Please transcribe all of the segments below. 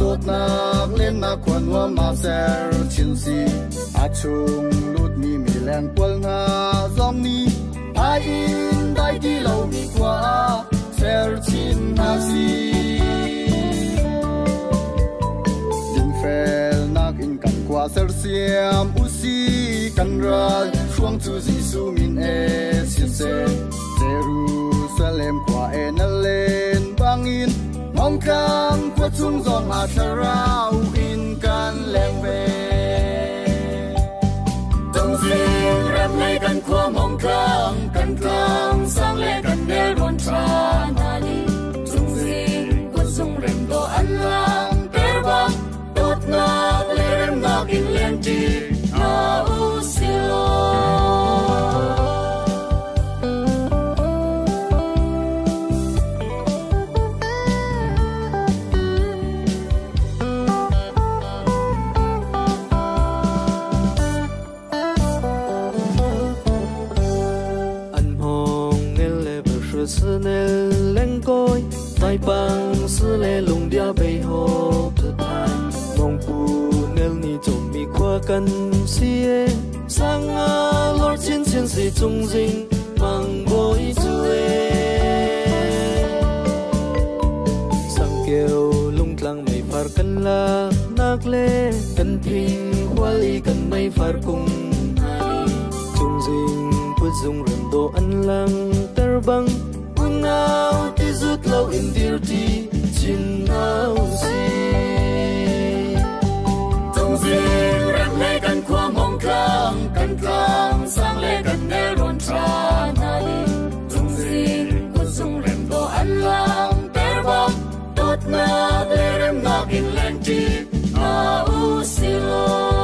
Dawtnak lennak khua nuam ah ser chin si. A chung lutmi mileng pawl hna zong nih phai in dai ti lomi khua ah ser chin hna si. Dinfelnak in kan khua sersiam usi, kan ral hruang cu Jesuh min e siseh. Jerusalem khua e na len bangin Hmawngtlang khua chung zong ah thlarau in kan leng ve. Tungzing rem le kan khua Hmawngtlang, kan tlang sang le kan nelrawn ṭha hna nih Tungzing kut zung rem dawh an lang ter bang, dawtnak le remnak in lengṭi hna u silaw. An hmawng nel le bahru nel leng koi, tai pang sư le lung dia bei ho tu thai. Mong pu nel ni chom mi khua kan si e, sang a lor chin chin si chung jing mang boi chu e. Sang kêu lung tlang mei far kan la nak le, kan thing hoa ly kan mei far cung. Chung jing put zung rem do an lang ter bang, unau ti rút lâu in dir ti chin nau si. Tungzing rem le kan khua Hmawngtlang, kan tlang sang le kan nelrawn ṭha hna nih Tungzing kut zung rem dawh an lang ter bang, dawtnak le remnak in lengṭi hna u silaw.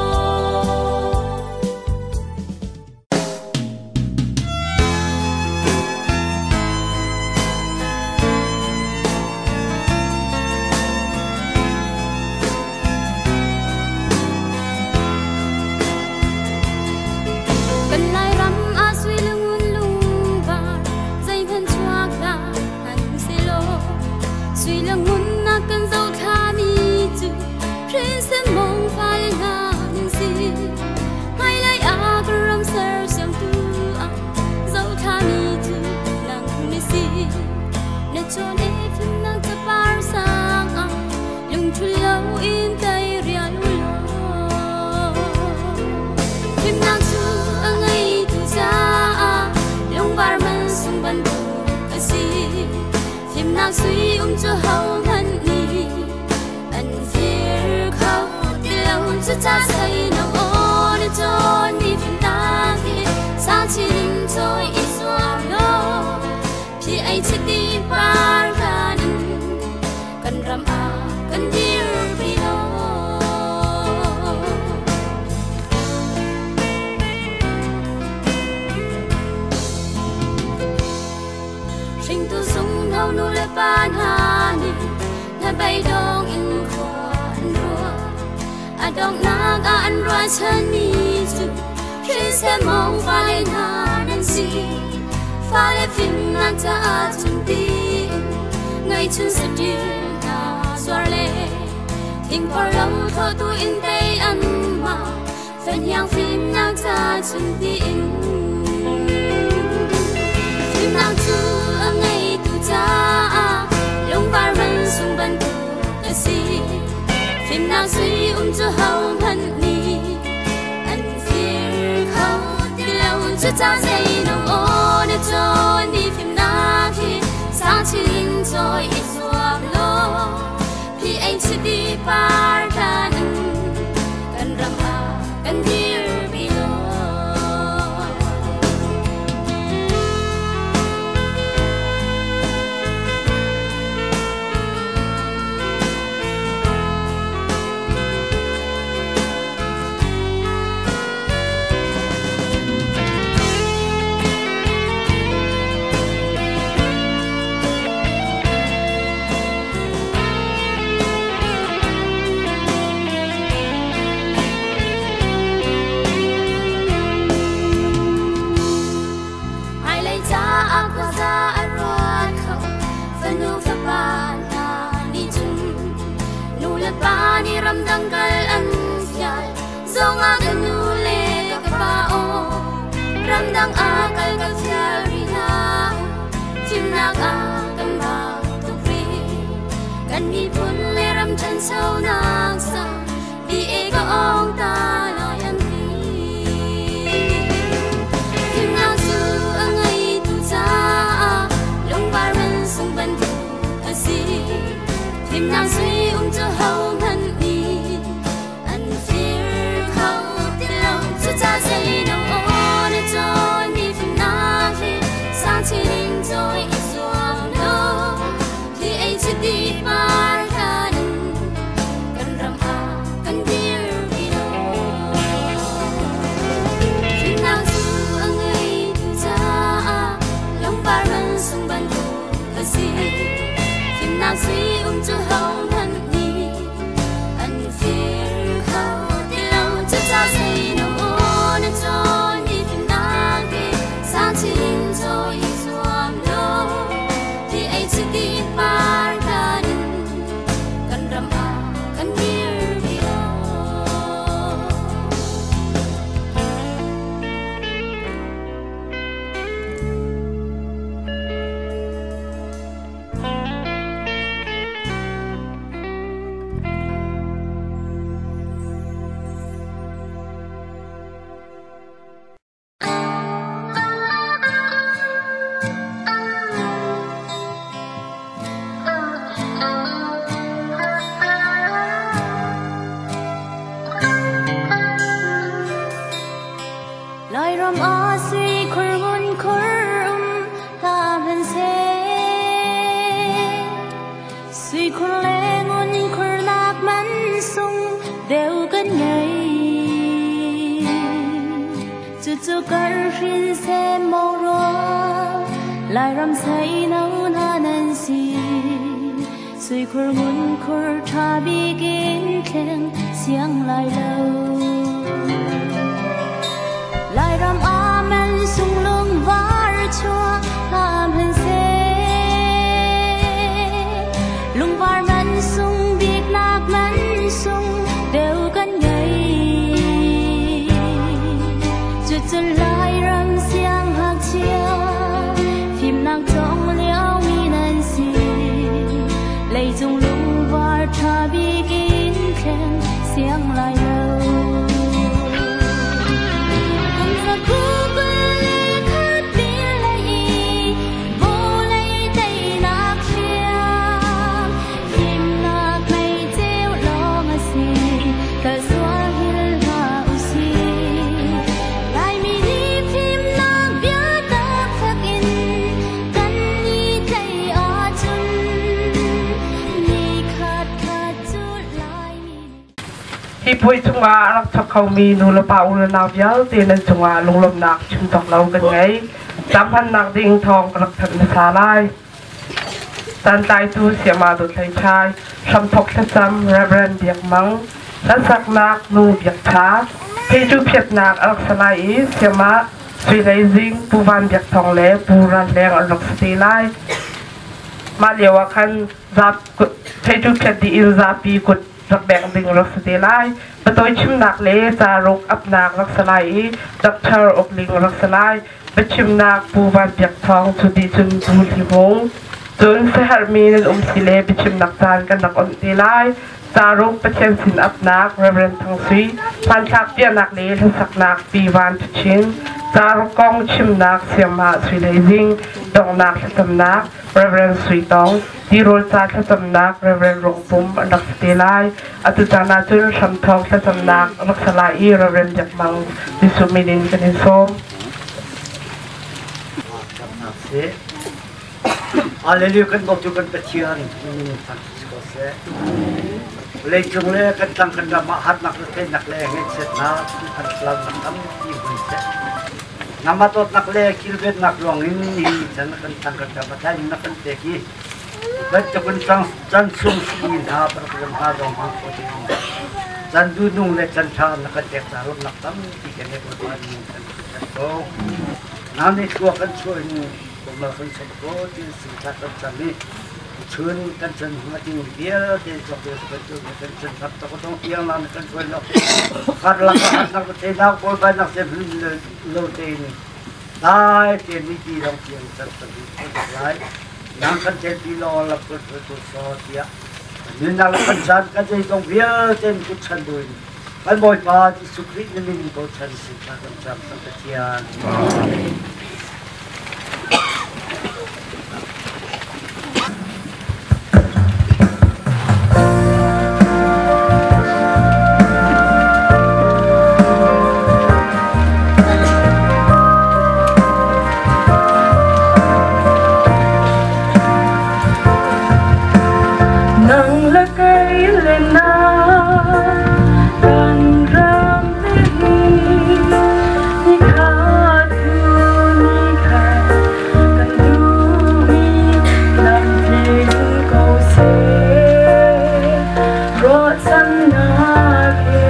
Kan Lairam ah sui le ngun lungvar zeihmanh chuak hlah hmanh sehlaw, sui le ngun na kan zohthlami cu Hrinsen mong fale hna nan si. Hmailei ah kan ram sersiamtu ah zohthlami cu nang na si. Na chawn e fimnak capar sang ah lungthul loin tei rial u law. Fimnak cu a ngeitu caah lungvar man sung bantuk a si. Fimnak sui um cu hohmanh nih an fir kho ti lo. Cucaah seino aw na cawnmi fimnak hi sang chin in cawi i zuam law, phi ei chiti par hlan in kan ram ah kan dirpi law. Hringtu sungno nu le pa hna nih hnabeidong in khua an ruah. A donghnak ah an ruahchanmi cu hrinseh mong fale hna nan si. Fale fimnak caah cun tiin ngeihchun saṭil hna zuar le thingphor lo thlawhtu in tei an mah fahniang fimnak ca cun tiin. Fimnak cu a ngeitu caah lungvar man sung bantuk a si. Fimnak sui um cu hohmanh nih an fir kho ti lo. Cucaah zeino aw na cawnmi fimnak hi sang chin in cawi i zuam law, phi ei chiti par hlan in kan ram ah kan dirpi law. nih ramdang kal an fial zongah ka nu le ka pa aw ramdang ah kal ka fial rih hlah. Fimnak ah kan bau tuk rih, kan miphun le ram ṭhanchonak sang BA ka ong ta lai an ti. Fimnak cu a ngeitu caah lungvar man sung bantuk a si. Fimnak sui um cu hohmanh nih an fir kho ti lo. Cucaah seino aw na cawnmi fimnak hi sang chin in cawi i zuam law PhD par hlan in kan ram ah kan dirpi law. Fimnak cu a ngeitu caah lungvar man sung bantuk a si. Fimnak sui um cu hohmanh nih an fir kho ti lo. Cucaah seino aw na cawnmi fimnak hi sang chin in cawi i zuam law PhD par hlan in kan ram ah kan dirpi law. Lairam ah sui khur ngun khur um hla hmanhseh, sui khur le ngun khur nak man sung deuh kan ngei. Cucu kan hrin sem mong rua, Lairam seino hna nan si. Sui khur ngun khur ṭha bik in thleng siang lai lo. Lairam ah man sung lungvar chuak hla hmanhseh, lungvar man sung bik nak man sung deuh kan ngei. Cucu Lairam siangngakchia fimnak cawng liomi nan si. Leicung lungvar ṭha bik in thleng siang lai lo. Kum zabu 21 pinlei i vawlei teinak hriam, fimnak meiceu lawng a si, kal sual hil hlah usih. Laimi nih fimnak biatak fek in kan i tlaih ahcun ni khat khat cu Laimi Hi puai chungah a rak chok khomi nu le pa u le nau vialte nan cungah lunglawmhnak chim cawk lo kan ngei. Cam hmannak ding thawng ka rak thanh hmasa lai. Caantlaitu Sayama Dawt Hlei Chai, Hramthok Thlacam Reverend Biak Mang, Hlasaknak Nu Biak Tha, Pheicu phiatnak a rak sa lai i Sayama Sui Hlei Zing, Pu Van Biak Thawng le Pu Ral Leng an rak sa te lai. Mah lio ah khan pheicu phiat dih in zapi kut rak bengh ding rak si te lai. Patawi chimnak le caruk apnak rak si lai i Doctor Uk Ling rak si lai. Biachimnak Pu Van Biak Thawng cu dih cun Pu Hli Hmung. Cun siaherhmi nan um si le biachimnak caan kan rak onh te lai. Caruk Pathian sin apnak Reverend Thang Sui, hmanthlak piahnak le hlasaknak Pi Van Ṭhachin, caruk kong chimnak Sayamah Sui Hlei Zing, donghnak thlacamnak Reverend Sui Tawng, tirawl ca thlacamnak Reverend Rung Pum an rak si te lai. Atu caan ahcun hramthawk thlacamnak rak si lai i Reverend Biak Mang Jesuh min in kan in sawm. Hallelujah kan bawmtu kan Pathian min thangṭhat si ko seh. Leicung le kan tlang kan ram ah harnak le teinak le ngaihchiatnak kan thlaunak tampi hun seh. Nangmah dawtnak le kilvennak ruangin hi chan kan tlang kan ram ah thlaining na kan pek i bantukin chan sung si hna parak ram hna zong hmang kho ding chan duhnung le chan ṭha na kan pek ca lawmhnak tampi kan he Bawipa min kan thangṭhat ko. Nang nih thlua kan chuah in bawmhnak kan sawm ko ti singthla kan cam i. Chun kan chan hma ding vialte zong te kan tu kan chan thap to tong tiang lang kan tuan lo kar lak ah nak te nak bol ba nak se lo te ni dai te ni ti dong tiang chan kan lai nang kan chen ti lo lap ko to so tia nun nak kan chan kan zei zong vialte ku chan duin kan Bawipa Jesuh Khrih na min ko chan si ta kan cham kan Pathian. Amen. Nang le kei le na kan ram te hi ni khat tu ni khat kan duhmi lam tling ko seh ruahchannak he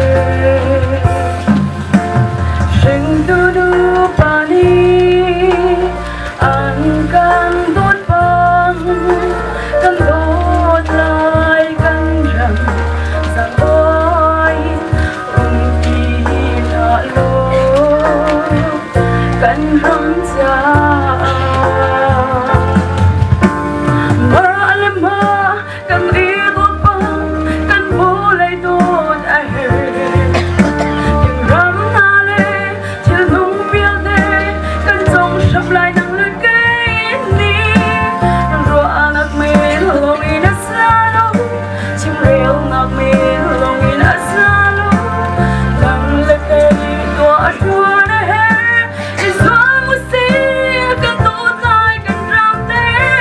hringtu nupa nih an kan dawt bang kan dawt lai kan ram zaangoi um ti hlah law kan ram caah mah le mah kan i dawt bang kan vawlei dawt a herh ram hna le thilnung vialte kan cong hrap lai nang le kei nih ruahnak men lawng in a sa lo chimrelnak men lawng in a sa lo nang le kei tuah hruan a herh i zuam usih kan dawt lai kan ram te hi.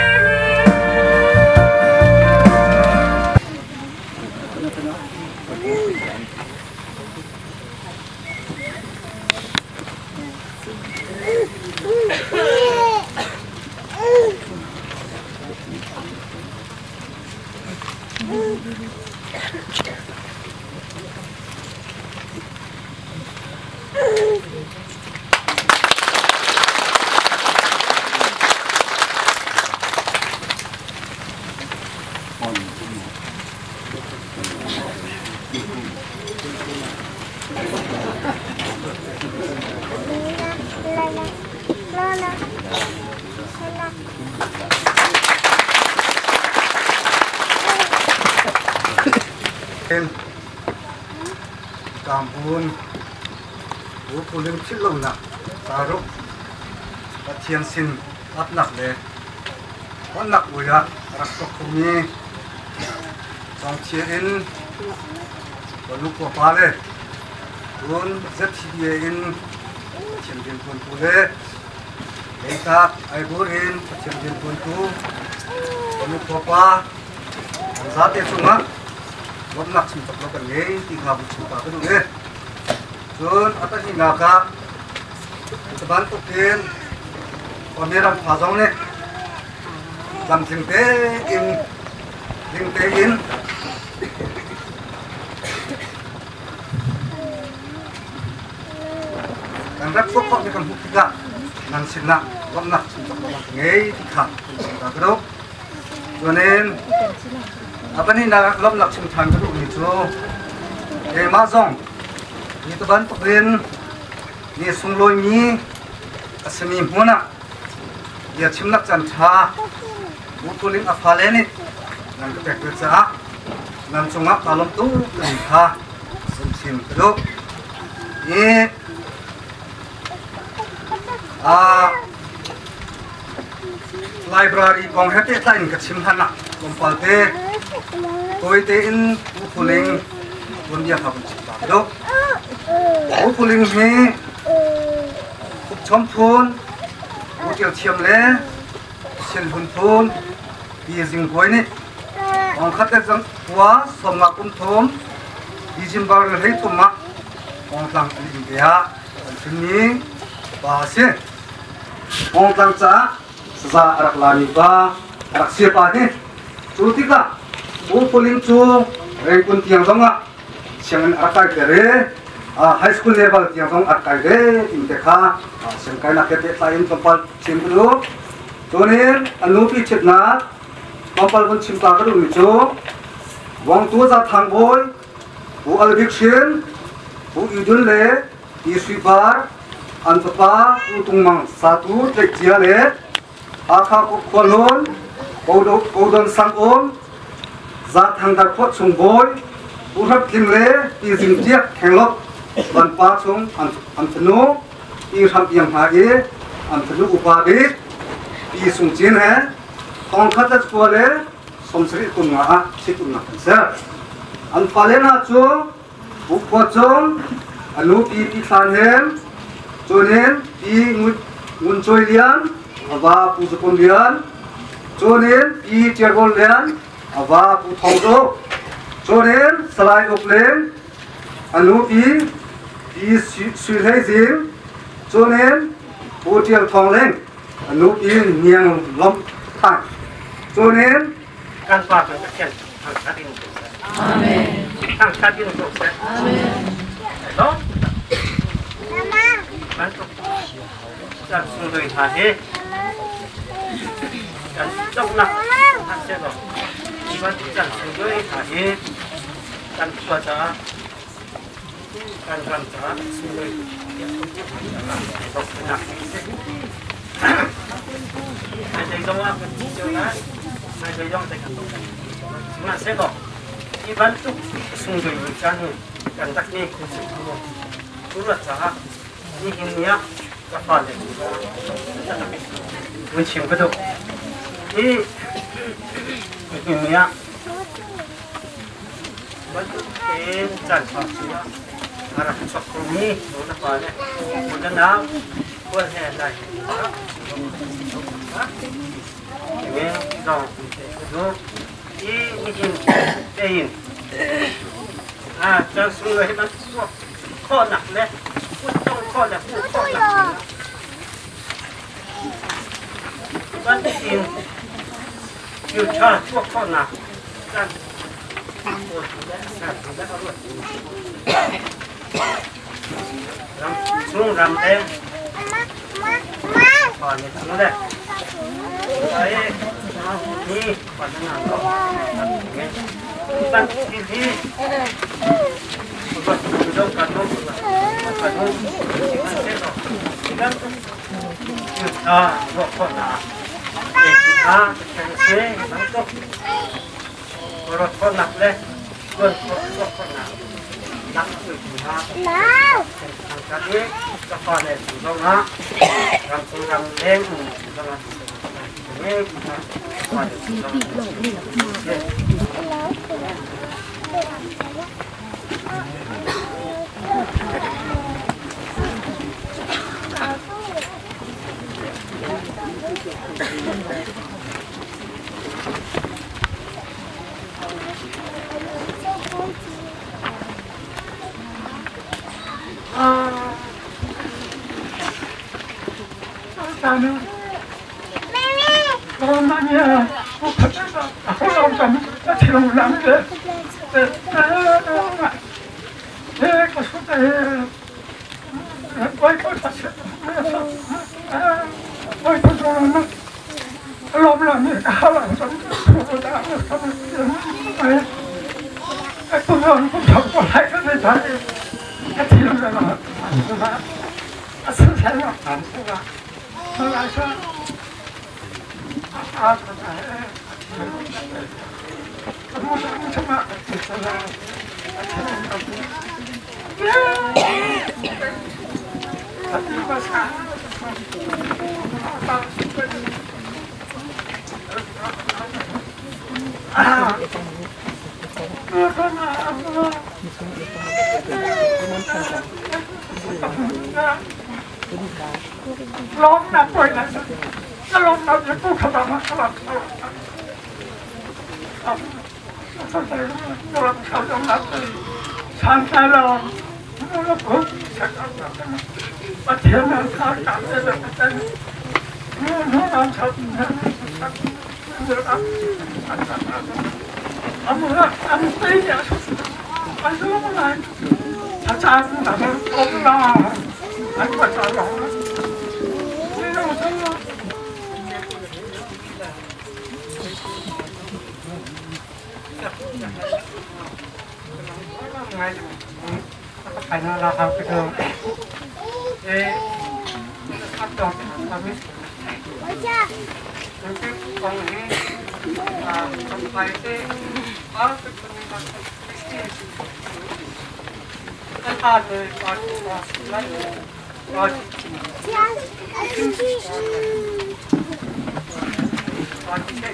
Kampun U Puling philh lonak Taruk Pathian sin apnak le honnak ui ah rak sok khomi Cawngthia in Kanu pa le cun ZTBA in Pathian riantuantu le Leitak Aibur in Pathian riantuantu Kanu pa an zate cungah lawmhnak chim cawk lo kan ngei ti kha bu chung ta ka duh e. Cun a pahnihnak ah bantukin khuami ram pha zong nih tlamtling tein tling tein kan rak tuah khawhmi kan hmuh tikah nan sinah lawmhnak chim cawk lo kan ngei ti kha kan chim ta ka duh. Chuanin a pahnihnak lawmhnak chim ṭhan ka duhmi cu keimah zong hi ti bantukin ni sunglawimi a simi hmun ah bia chimnak caan ṭha Butuling a fale nih nan ka pek ve caah nan cungah kaa lawm tuk timi kha zun chim ka duh. Hi library kong he pehtlai in ka chim hlan ah tlawmpal te tawi tein U Phuling tuanbia kha kan chim ta ka duh. U Phuling hi Ukchom phun, U Tial Thiam le Sinhlun phun Pi Zing Kawi nih ongkhat le khua sawmnga kum thum December ni hlei thum ah Kongtlang an inn te ah kan hrinmi pa a si. Kongtlang caah saza a rak lami pa a rak si pa hi. Cu tikah U Phuling cu Rengkun tiang zongah sianginn a rak kai ter i high school level tiang zong a rak kai ve timi te kha siangkainak he pehtlai in tlawmpal chim ka duh. Cun a nupi ṭhitnak Tlawmpal vun chim ta ka duhmi cu Wangtu Za Thang Bawi, Pu Al Bik Hrin, Pu U Dun le Pi Sui Par, an fapa Pu Tung Mang Satu Tleikcia le Hakha Khualhawn, Kodon Sang Awm, Za Thang Dar Khuah Chung Bawi, Pu Hrap Tling le Pi Zing Tiak Khenglop Van Pa Chung an fanu Pi Hram Iang hna i an fanu upa bik Pi Sung Cin he thongkhat le kua le 70 kum nga ah ṭhitumnak an ser. An fale hna cu Pu Khua Cung, a nu Pi Pi Thlan Hem, cunin Pi Ngun Cuai Lian, a va Pu Zupum Lian, cunin Pi Ṭial Rawl Lian, a va Pu Thawng Zuk, cunin Salai Uk Leng, a nu Pi Pi Sui Hlei Zing, cunin Pu Ṭial Thawng Ling, a nu Pi Niang Lom Thang, cunin Kan Pa kan Pathian thangṭhat in ko seh. Amen. Thangṭhat in ko seh. Amen. Lo. Bantuk kan sunglawi hna hi kan cawknak hmanh seh law hi bantuk kan sunglawi hna hi kan khua caah kan ram caah sunglawi nak Hmailei zong ah kan ti cio lai. Hmailei zong zei kan tuah. Sihmanhsehlaw hi bantuk sunglawi caan hi kan rak ngei kho cio lo. Cu ruat caah nihin ni ah ka fale vun chim ka duh. Hi nihin ni ah bantuk tein caan ṭha ah a rak chuak khomi nu le pa le u le nau khual he lai Amen. Zong i nihin tein a caan sunglawi hi bantuk khawhnak le kut khawh le hmuh khawhnak bantukin thil ṭha tuah khawhnak caan ram chung ram le pa le chung le ai ni pa na ko ban thi hi ba do ka no ka no kan ta ro ko na e ta se nang to Rawt khawhnak le tuan khawh khawhnak nak hna thangṭhat i ka fale cung zongah ramchung ramleng um zongah fale cung zongah. ngai phải nó là học cái đường để bắt đầu ta biết cái con này không phải thế ở cái con này cái ta rồi còn lại còn còn cái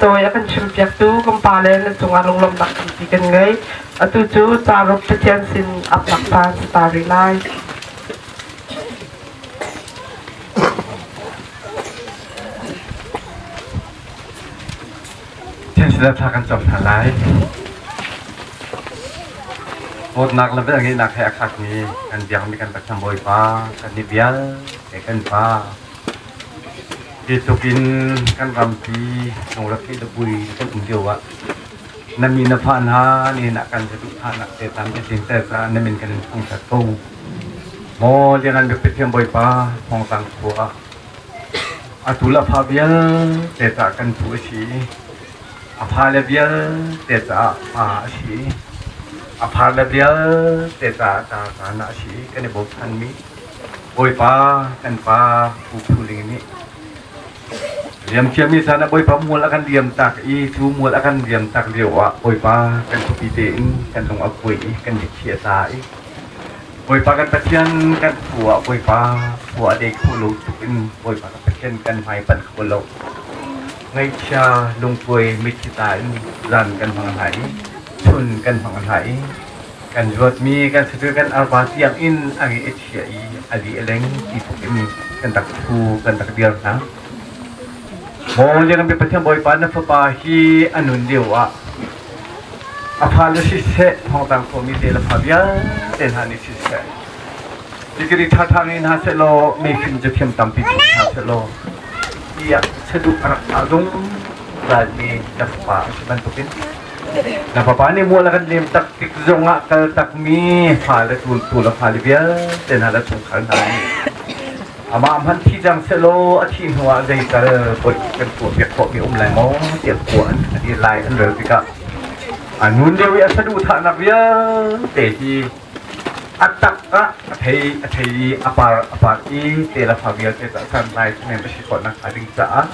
Tôi akan chim piak tu kumpale na chunga lunglom nak ti kan ngai atu chu charuk pathian sin ap lak pa starry lai 天时的他kan chom tha lai ot nak la ve ngi nak he khak ni kan biang mi kan patham boi pa kan ni bial ke kan pa ti tukin kan ram pi nong la ki bui kan um dio wa na mi na phan ha ni na kan tu tha nak te tam te tin te sa na min kan thong sa to mo lian an be thiam boi pa thong tang khua atula pha bial te ta kan pu si a pha le bial te ta pa si a pha le bial te ta ta ta na si kan ni bo than mi boi pa kan pa pu phu ling ni Liam thiammi caan ah Bawipa mual a kan liam tak i cu mual a kan liam tak lio ah Bawipa kan khuapi tein kan lung a kuai i kan mitthli a tla i Bawipa kan Pathian kan phu ah Bawipa khua a dei kho lo tuk in Bawipa kan Pathian kan hmai panh kho lo. Ngaihchia lungkuai mitthli tla in zan kan hmang hna i chun kan hmang hna i kan zuatmi kan saṭil kan arva tiang in a nge a chia i a li a leng ti tluk in kan rak ṭhu kan rak dir hna. Maw Lianmi Pathian Bawipa na fapa hi a nun lio ah a fale siseh thawngtang khuami te le fa vialte hna nih siseh tikiri ṭhaṭha ngei hna sehlaw meifim cathiam tampi chung hna sehlaw tiah saduh a rak thah zungzalmi na fapa a si bantukin na fapa nih mual a kan lem tak tik zongah kal takmi fale tu le fale vialte hna le chungkhar hna nih amah hmanh thi cang sehlaw a thih hnuah zeital poi kan tuahpiak khawhmi um lai maw tiah khua an i lai an rel tikah a nun lio i a saduhthahnak vialte hi a tak ah a thei a thei i a par a par i te le fa vialte cu a san lai men a si khawhnak hnga ding caah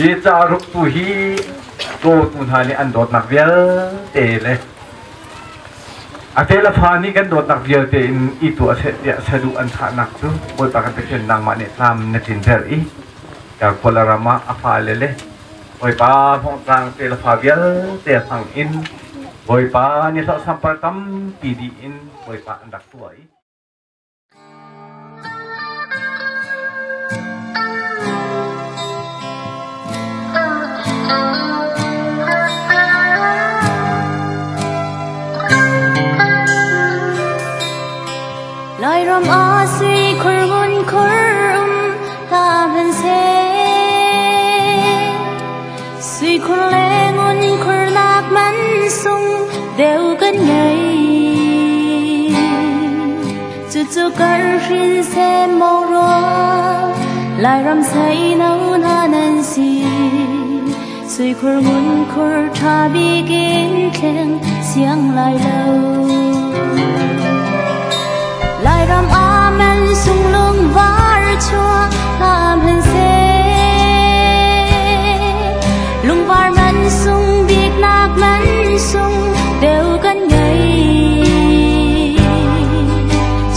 hi ca ruktu hi dawtu hna nih an dawtnak vialte le A te le fa nih kan dawtnak vialte in i tuah seh tiah saduh an thahnak cu Bawipa kan Pathian nangmah nih tlam na tlinter i Kuala ram ah a fale le Bawipa hmawngtlang te le fa vialte hmang in Bawipa ni hlawh sampar tampi dih in Bawipa an rak tuah i Lairam ah sui khur ngun khur um hla hmanhseh Sui khur le ngun khur nak man sung deuh kan ngei. Cucu kar hrin sem mong rua Lairam sei no na nan si. Sui khur ngun khur tha bik in thleng siang lai lo. Lairam amen sung lung var chua hla hmanhseh Lungvar man sung bik nak man sung deuh kan ngei.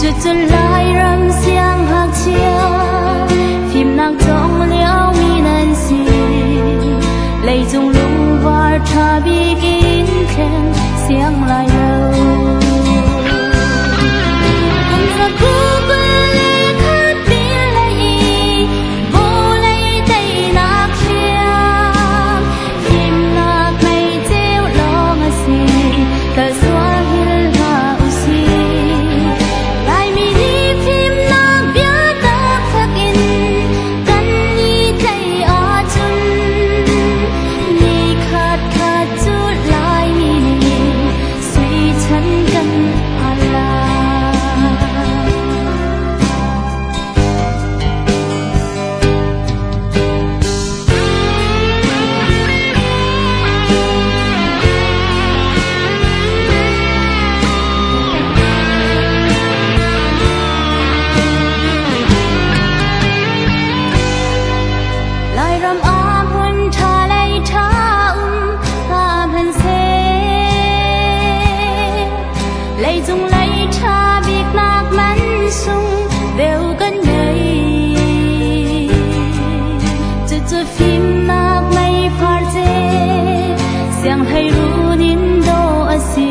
Cucu Lairam siang ngakchia fimnak cawng lio mi nan si. Leicung lungvar ṭha bik in thleng siang lai lo. Kum zabu 21 le i vawlei teinak hriam fimnak mei ceu lawng a si kalsual hil hlah usih. Laimi nih fimnak bia taktak in kan i tlaih ahcun ni khat khat cu Laimi nih sui chan kan phan lai. Lairam ah hmun ṭha lei ṭha um hla hmanhseh Leicung lei ṭha bik nak man sung deuh kan ngei. Cucu fimnak mei far ce siang hlei run in daw a si.